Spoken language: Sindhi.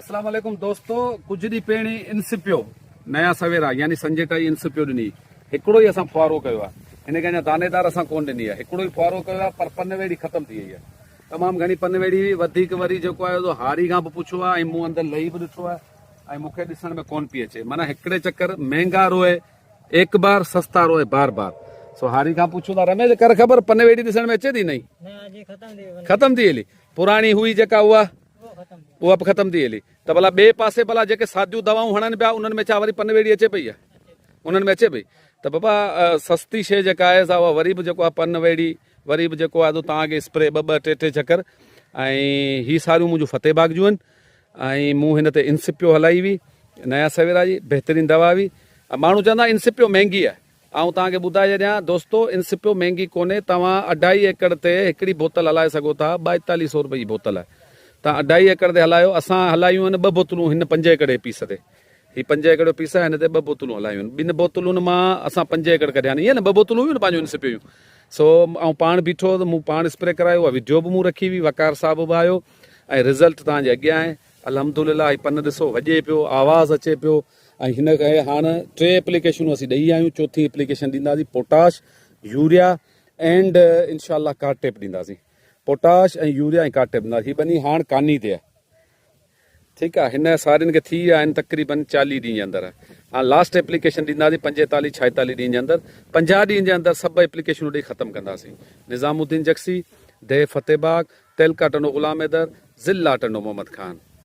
اسلام عليڪم دوستو ڪجهه ڏينهن پهرين انسپيو نيا سويرا يعني سنجيٽا جي انسپيو ڏني هڪڙو ئي اسان ڦوهارو ڪيو آهي هن کي اڃا دانيدار اسان ڪون ڏني آهي هڪڙو ئي ڦوهارو ڪيو آهي پر پن ويڙي ختم ٿي وئي آهي تمام گهڻي پن ويڙي هئي وڌيڪ وري جيڪو آهي سو هاري کان به پڇيو آهي ۽ مون اندر لهي به ڏٺو آهي ۽ مون کي ڏسڻ ۾ ڪون پئي اچي معنيٰ هڪڙي چڪر مهنگا روئي ايڪ بار سستا روئي بار بار سو هاري کان پڇون ٿا رميش ڪر خبر پن ويڙي ڏسڻ ۾ اچي ٿي نہیں ختم ٿي هلي پراڻي هئي جيڪا اها اها به ختم ٿي هلي ته ڀلا ٻئي پاسي ڀلا جيڪي ساديون دوائون هڻن پيا انهن ۾ ڇا وري پن ويڙي اچي پئي انهن ۾ اچي پئي ته بابا سستي شيء جيڪا آهي سا اها وري به جيڪو آهي پن ويڙي وري به جيڪو آهي سو توهان کي اسپري ٻه ٻه ٽي ٽي چڪر ۽ هي ساريون منهنجون فتح باغ جون آهن ۽ مون هن تي انسپيو هلائي هئي نيا سويرا جي بهترين دوا هئي ماڻهو چوندا انسپيو مهنگي آهي آئون توهان کي ٻڌائي ڇڏيان دوستو انسپيو مهنگي ڪونهي توهان اڍائي ايڪڙ تي هڪڙي بوتل هلائي سگهو ٿا ٻائيتاليهه سو روپئي جي بوتل آهي توهان اڍائي ايڪڙ تي هلايو اسان هلايون آهن ٻه بوتلون هن پنج ايڪڙ جي پيس تي هي پنج ايڪڙ جو پيس آهي هن تي ٻه بوتلون هلايون آهن ٻن بوتلن مان اسان پنج ايڪڙ ڪڍيا آهن ائين نه ٻه بوتلون هيون نه پنهنجون انسپيو جون سو آئون پاڻ بيٺو هوس مون پاڻ اسپري ڪرايو اها وڊيو به مون رکي هئي وقار صاحب به آيو ۽ رزلٽ توهان جي اڳيان آهي الحمدلله هي پن ڏسو وڄي پيو آواز اچي پيو ۽ هن کي هاڻ ٽي اپليڪيشنون اسين ڏئي آيون چوٿين اپليڪيشن ڏينداسين پوٽاش يوريا اينڊ انشاء الله ڪارٽيپ ڏينداسين پوٽاش ۽ يوريا ۽ ڪارٽيپ ڏينداسين هي ٻني هاڻ ڪاني تي آهي ٺيڪ آهي هن سارين کي ٿي ويا آهن تقريبن چاليهه ڏينهن جي اندر هاڻ لاسٽ اپليڪيشن ڏينداسين پنجيتاليهه ڇائيتاليهه ڏينهن جي اندر پنجاهه ڏينهن جي اندر سڀ اپليڪيشنون ڏئي ختم ڪنداسين نظام الدين جگسي ديهه فتح باغ تعلقه ٽنڊو غلام حيدر ضلع ٽنڊو محمد خان.